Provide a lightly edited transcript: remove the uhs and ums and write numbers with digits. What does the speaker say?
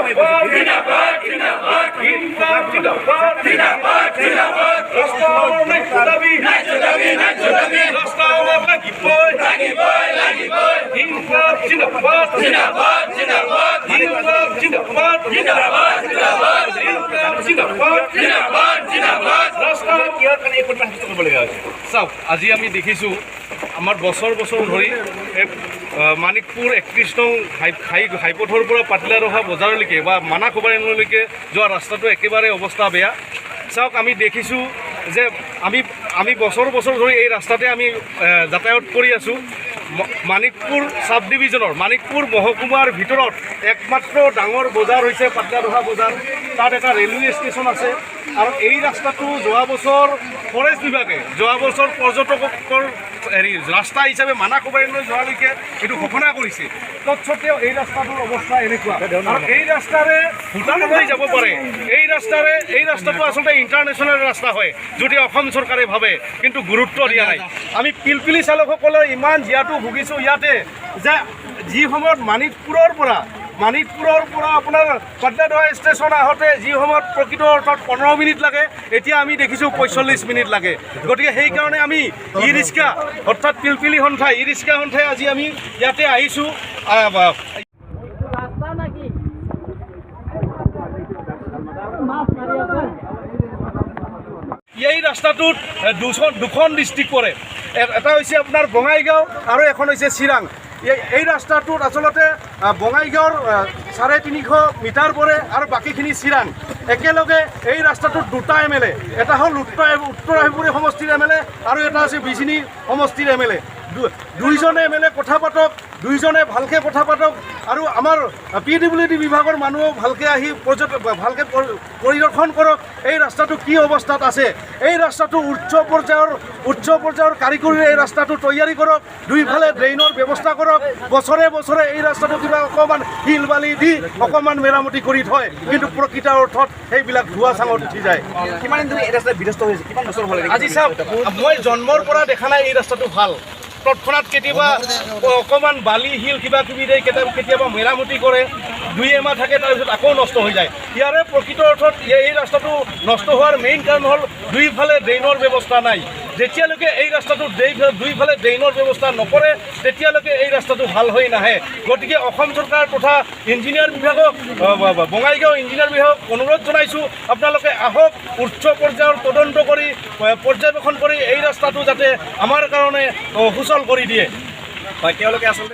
জিন্দাবাদ, জিন্দাবাদ, ইনকলাব জিন্দাবাদ, জিন্দাবাদ, জিন্দাবাদ। ৰাস্তা আমাৰ ন্যায্য দাবী, ন্যায্য দাবী, ন্যায্য দাবী। ৰাস্তা আমাক লাগিবই, লাগিবই, লাগিবই। ইনকলাব জিন্দাবাদ, জিন্দাবাদ, জিন্দাবাদ। ইনকলাব জিন্দাবাদ, জিন্দাবাদ, জিন্দাবাদ। ইনকলাব জিন্দাবাদ, জিন্দাবাদ, জিন্দাবাদ। ৰাস্তা কিহৰ কাৰণে এই প্ৰতিবাদ সাব্যস্ত কৰিবলগীয়া হৈছে? চাওক, আজি আমি দেখিছোঁ আমাৰ বছৰ বছৰ ধৰি এই মানিকপুৰ 31 নং ঘাইপথৰ পৰা পাতিলাদহা বজাৰলৈকে বা মানাহ অভয়াৰণ্যলৈকে যোৱা ৰাস্তাটো একেবাৰে অৱস্থা বেয়া। চাওক, আমি দেখিছোঁ যে আমি আমি বছৰ বছৰ ধৰি এই ৰাস্তাতে আমি যাতায়াত কৰি আছোঁ। মানিকপুৰ চাব ডিভিজনৰ মানিকপুৰ মহকুমাৰ ভিতৰত একমাত্ৰ ডাঙৰ বজাৰ হৈছে পাতিলাদহা বজাৰ। তাত এটা ৰেলৱে ষ্টেচন আছে আৰু এই ৰাস্তাটো যোৱা বছৰ ফৰেষ্ট বিভাগে যোৱা বছৰ পৰ্যটকৰ হেৰি ৰাস্তা হিচাপে মানাহ অভয়াৰণ্য যোৱালৈকে এইটো ঘোষণা কৰিছে। তৎসত্বেও এই ৰাস্তাটোৰ অৱস্থা এনেকুৱা আৰু এই ৰাস্তাৰে ভূটানলৈ যাব পাৰে এই ৰাস্তাৰে। এই ৰাস্তাটো আচলতে ইণ্টাৰনেশ্যনেল ৰাস্তা হয় যদি অসম চৰকাৰে ভাবে, কিন্তু গুৰুত্ব দিয়া নাই। আমি পিলপিলি চালকসকলে ইমান জীয়াতু ভুগিছোঁ ইয়াতে যে যি সময়ত মানিকপুৰৰ পৰা আপোনাৰ পাটলাদহা ষ্টেচন আহোঁতে যি সময়ত প্ৰকৃত অৰ্থত 15 মিনিট লাগে, এতিয়া আমি দেখিছোঁ 45 মিনিট লাগে। গতিকে সেইকাৰণে আমি ই ৰিক্সা অৰ্থাৎ পিলপিলি সন্থাই, ই ৰিক্সা সন্থাই আজি আমি ইয়াতে আহিছোঁ। ৰাস্তা নাকি মাছ মাৰি আছে। এই ৰাস্তাটোত দুখন ডিষ্ট্ৰিক্ট পৰে। এটা হৈছে আপোনাৰ বঙাইগাঁও আৰু এখন হৈছে চিৰাং। এই ৰাস্তাটোত আচলতে বঙাইগাঁৱৰ 350 মিটাৰ পৰে আৰু বাকীখিনি চিৰাং। একেলগে এই ৰাস্তাটোত দুটা এম এল এ, এটা হ'ল উত্তৰ উত্তৰ আহিপুৰী সমষ্টিৰ এম এল এ আৰু এটা হৈছে বিজনী সমষ্টিৰ এম এল এ। দুইজনে এম এল এ কথা পাতক, দুইজনে ভালকৈ কথা পাতক আৰু আমাৰ পি ডব্লিউ ডি বিভাগৰ মানুহো ভালকৈ আহি ভালকৈ পৰিদৰ্শন কৰক এই ৰাস্তাটো কি অৱস্থাত আছে। এই ৰাস্তাটো উচ্চ পৰ্যায়ৰ কাৰিকৰীৰে এই ৰাস্তাটো তৈয়াৰী কৰক, দুইফালে ড্ৰেইনৰ ব্যৱস্থা কৰক। বছৰে বছৰে এই ৰাস্তাটো কিবা অকণমান শিল বালি দি অকণমান মেৰামতি কৰি থয়, কিন্তু প্ৰকৃত অৰ্থত সেইবিলাক ধোঁৱা চাঙত উঠি যায়। কিমান দিন ধৰি এই ৰাস্তা বিধ্বস্ত হৈছে? কিমান বছৰ হ'ল? আজি চাওক, মই জন্মৰ পৰা দেখা নাই এই ৰাস্তাটো ভাল। তৎক্ষণাত কেতিয়াবা অকণমান বালি শিল কিবা কিবি দিয়ে, কেতিয়াবা কেতিয়াবা মেৰামতি কৰে, 2 এমাহ থাকে, তাৰপিছত আকৌ নষ্ট হৈ যায়। ইয়াৰে প্ৰকৃত অৰ্থত এই ৰাস্তাটো নষ্ট হোৱাৰ মেইন কাৰণ হ'ল দুইফালে ড্ৰেইনৰ ব্যৱস্থা নাই। যেতিয়ালৈকে এই ৰাস্তাটো দুইফালে ড্ৰেইনৰ ব্যৱস্থা নকৰে, তেতিয়ালৈকে এই ৰাস্তাটো ভাল হৈ নাহে। গতিকে অসম চৰকাৰ তথা ইঞ্জিনিয়াৰ বিভাগক, বঙাইগাঁও ইঞ্জিনিয়াৰ বিভাগক অনুৰোধ জনাইছোঁ, আপোনালোকে আহক, উচ্চ পৰ্যায়ৰ তদন্ত কৰি পৰ্যবেক্ষণ কৰি এই ৰাস্তাটো যাতে আমাৰ কাৰণে সুচল কৰি দিয়ে। হয়, তেওঁলোকে আচলতে